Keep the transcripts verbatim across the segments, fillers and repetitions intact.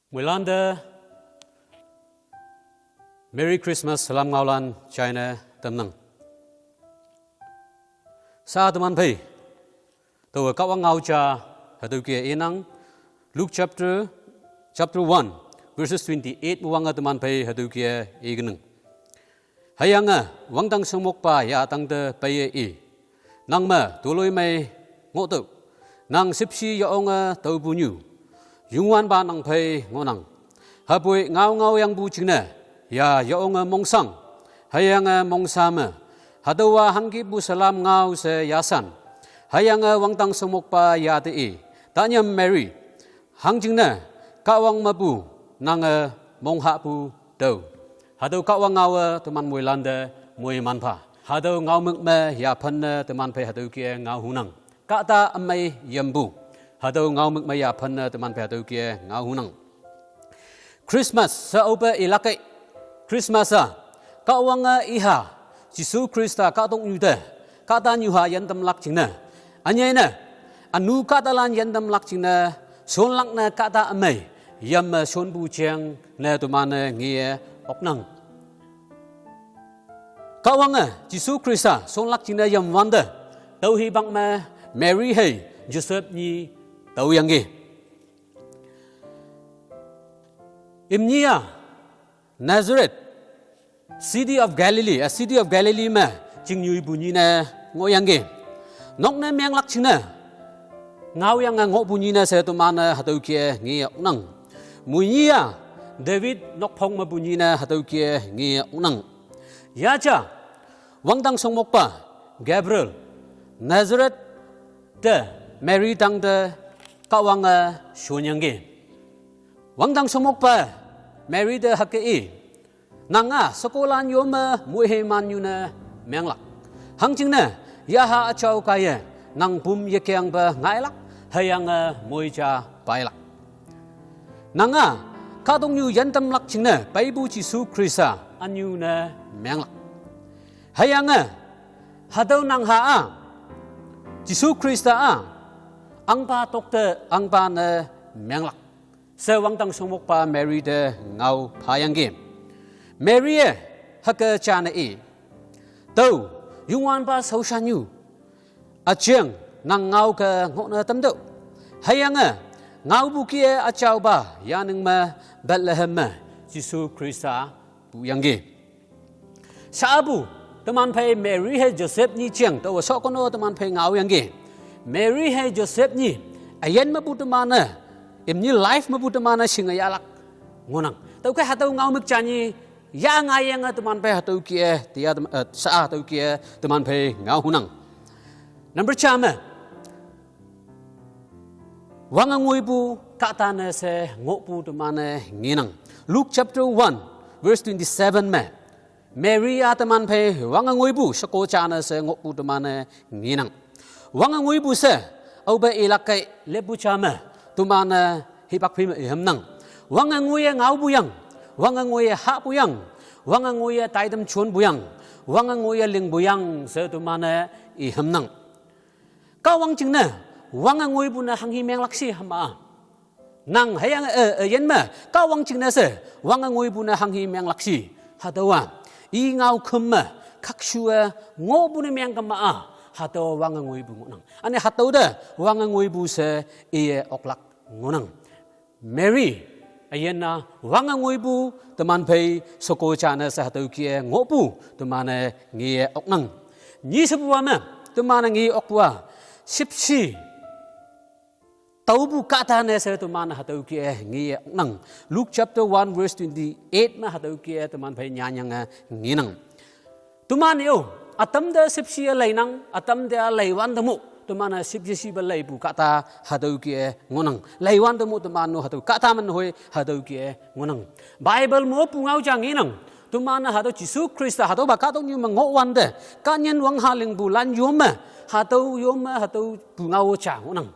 Moilante, Merry Christmas, salam ngaolan china tamnang. Sa teman phei, taowe Kahwang ngao ja hatüo kih-e inang, Luke chapter, chapter one, verses twenty-eight me wange teman phei hatüo kih-e ikenang. Hüyange wangdang shongmokpa yatangte peiye i, nang me toloimei ngohtüoh, nang shüpshe yeonge taopunyu, Youngwanpa nang phei ngohnang. Hüpoi ngao ngaoyangpu jingne, ya yeonge mongshang, hüyange mongsha me, hatüowa hangkipu salam ngao she yashan, hüyange wangdang shongmokpa yate i, tanyam Mary, hangjingne, Kahwang mepu, nange monghahpu tüoh. Hatüo Kahwang ngaowe teman moilante moiman pha. Hatüo ngaomük me yaphenne teman phei hatüo kih-e ngao hunang. Kahta ümei yampu. Hatüo ngaomük me yaphenne teman phei hatüo kih-e ngao hunang. Christmas she aope ilakkei. Christmas-a, Kahwange iha, Jesu Khrista kahtoknyu te, kahta nyuha yantamlak jingne, ünyei ne, ünu kahtalan yantamlak jingne, shonlak ne kahta ümei, yamme shonpu jeng ne teman-e ngeye oknang. Kahwange Jesu Khrista shonlak jingne yamwante, tüo hipak me Mary hei Joseph nyi tüoyangki. Imnyi-a, Nazareth, City of Galilee, a City of Galilee me, chingnyoipu nyi ne ngohyangki. Nok ne menglak jingne, ngaoyange ngohpu nyi ne she teman-e hatüo kih-e ngeye oknang. Moinyi-a, David nokphong mepu nyi ne hatüo kih-e ngeye oknang. Yaja, wangdang shongmokpa, Gabriel, Nazareth te, Mary tangte, Kahwange shonyangki. Wangdang shongmokpa, Mary te hüke i, nang-a shekolan yo me moiheiman nyu ne menglak. Hangjingne, yaha üjao kaiye, nang pum yekengpe ngailak, hüyange moi ja peilak. Nang-a, kahtoknyu yantamlak jingne, peipu Jesu Khrista, ünyu ne menglak. Hüyange, hatüo nang ha-a, Jesu Khrista-a, ahngpa tokte ahngpa ne menglak. She wangdang shongmokpa Mary te ngao phayangki. Mary-e, hüke jane i, tüo, Youngwanpa shaoshanyu, üjeng, nang ngao ke ngohne tamtüoh. Hüyange, ngaopu kih-e üjaopa, yaning me, Bethlehem me, Jesu Khrista, puyangki. Shapu, teman phei Mary hei Joseph nyi jeng, taowe shokono teman phei ngaoyangki. Mary hei Joseph nyi, üyin mepu teman-e, imnyi life mepu teman-e shinge yahlak ngohnang. Tüokhei hatüo ngaomük ja nyi, ya ngaiyange teman phei hatüo kih-e, tiya tem-, eh, sha hatüo kih-e, teman phei ngao hunang. Number ja me, wange ngoipu kahtane she ngohpu teman-e ngenang. Luke chapter one, verse twenty-seven me, Mary-a teman phei wange ngoipu sheko jane she ngohpu teman-e ngenang. Wange ngoipu she, aope ilakkei leppu ja me, teman-e hipak phei me ihümnang. Wange ngoiye ngaopu yang, wange ngoiye hahpu yang, wange ngoiye taitam jonpu yang, wange ngoiye lingpu yang she teman-e ihümnang. Kahwang jingne, wange ngoipu ne hanghi menglak shi hüma-a. Nang hüyange, eh, eh, üyin me, Kahwang jingne she, wange ngoipu ne hanghi menglak shi. Hatüowa, i ngao khüm me, khakshu-e, ngohpu ne meng kema-a, hatüo wange ngoipu ngohnang. Üne hatüo te, wange ngoipu she, iye oklak ngohnang. Mary, üyin-a wange ngoipu, teman phei sheko jane she hatüo kih-e ngohpu, teman-e ngeye oknang. Nyi shepuwa me, teman-e ngeye okpu-a, shüpshe taopu kahtane she teman hatüo kih-e ngeye oknang. Luke chapter one verse twenty-eight me hatüo kih-e teman phei nyanyange ngenang. Teman-e-o, ütam te shüpshe-e leinang, ütam te-a leiwante mo, teman-e shüpshe shipe leipu kahta hatüo kih-e ngohnang. Leiwante mo teman-o hatüo kahta men hoi hatüo kih-e ngohnang. Bible mepu ngao ja ngenang. Teman-e hatüo Jesu Khrista hatüopa kahtoknyu me ngohwante, kahnying wangha lingpulan yo me, hatüo yo me, hatüo pu ngao ja ngohnang.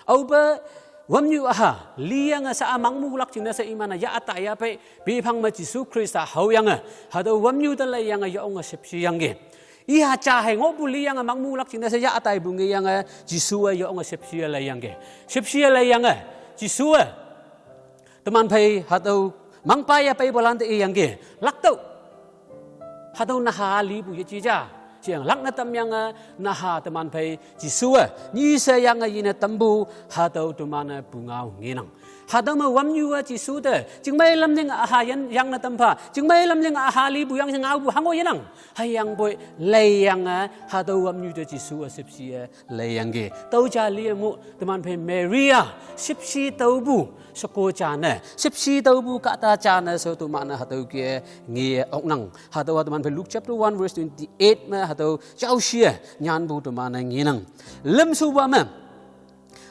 Aope, wamnyu üha, liyange sha-a mangmulak jingne she iman-e yah üta yahpei, biphang me Jesu Khrista haoyange, hatüo wamnyu te leiyange yeonge shüpsheyangki. Iha ja hei ngohpu liyange mangmulak jingne she yah üta ipu ngeyange, Jesu-e yeonge shüpsheye leiyangki. Shüpsheye leiyange, Jesu-e Teman phei hatüo mangpa ya peipu lante iyangki. Laktüoh. Hatüo naha lipu yeji ja. Shiyang lakne tamyange naha teman phei Jesu-e, nyi she yange yine tampu, hatüo teman-e pungao ngenang. Hatüo me wamnyu-e Jesu te, chingmei lamling aha yan yangne tampha, chingmei lamling aha lipu yang ngaopu hango yenang. Hüyangpoi leiyange hatüo wamnyu te Jesu-e shüpshe-e leiyangki. Tüo ja liye mu teman phei Maria, shüpshe taopu, sheko jane, shüpshe taopu kahta jane she teman-e hatüo ke nge oknang. Hatüowa teman phei Luke chapter one verse twenty-eight me hatüo jaoshi-e nyanpu teman-e ngenang. Lümshuwa me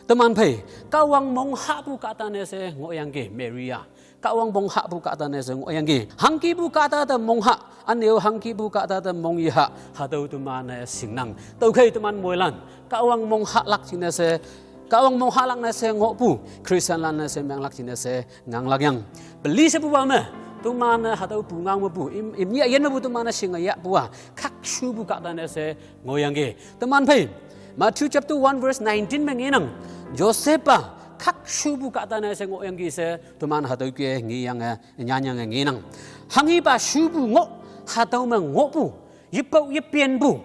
teman phei, Kahwang monghahpu kahta ne she ngohyangki Maria. Kahwang monghahpu kahta ne she ngohyangki. Hangkipu kahta te monghah, üneo hangkipu kahta te mong yehah, hatüo teman-e shingnang. Tüokhei teman moilan, Kahwang monghahlak jingne she, Kahwang monghahlak ne she ngohpu Christianlan ne she menglak jingne she nganglak yang. Peli shepupa me, teman-e hatüo pungao mepu, im, imnyi üyin mepu teman-e shinge yahpu-a, khakshupu kahta ne she ngohyangki. Teman phei, Matthew chapter one verse nineteen me ngenang. Joseph-a khakshupu kahta ne she ngohyangki she teman hatüo ke ngeyange, nyanyange ngenang. Hanghipa shupu ngoh, hatüo me ngohpu, yepao yepenpu,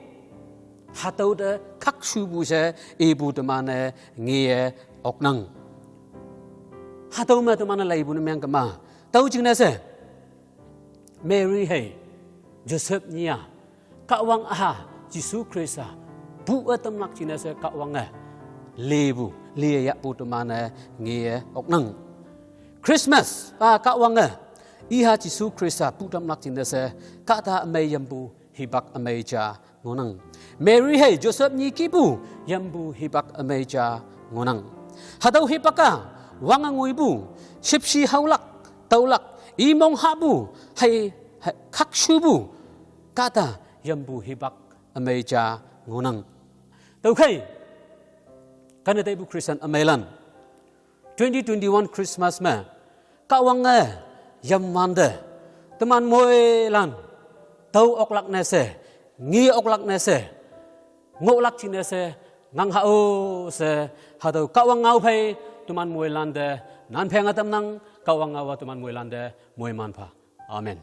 hatüo te khakshupu she ipu teman-e ngeye oknang. Hatüo me teman-e leipu ne meng kema. Tüo jingne she Mary hei, Joseph nyi-a, Kahwang-a, Jesu Khrista, pu-e tamlak jingne she Kahwange, lipu, liyahpu teman-e ngeye oknang. Christmas, a, Kahwange, iha Jesu Khrista pu tamlak jingne she, kahta ümei yampu hipak ümei ja ngohnang. Mary hei Joseph nyi kihpu yampu hipak ümei ja ngohnang. Hatüo hipak-a, wange ngoipu, shüpshe haolak, taolak, i monghahpu, hei, hei, khakshupu, kahta yampu hipak ümei ja ngohnang. Tüokhei, kane taipu Christian ümeilan, twenty twenty-one Christmas me, Kahwange yamwante, teman moilan, tao oklak ne she, nge oklak ne she, ngohlak jingne she, ngang ha-o she, hatüo Kahwang ngao phei, teman moilante, nan phenge tamnang, Kahwang ngao-a teman moilante, moiman pha. Amen.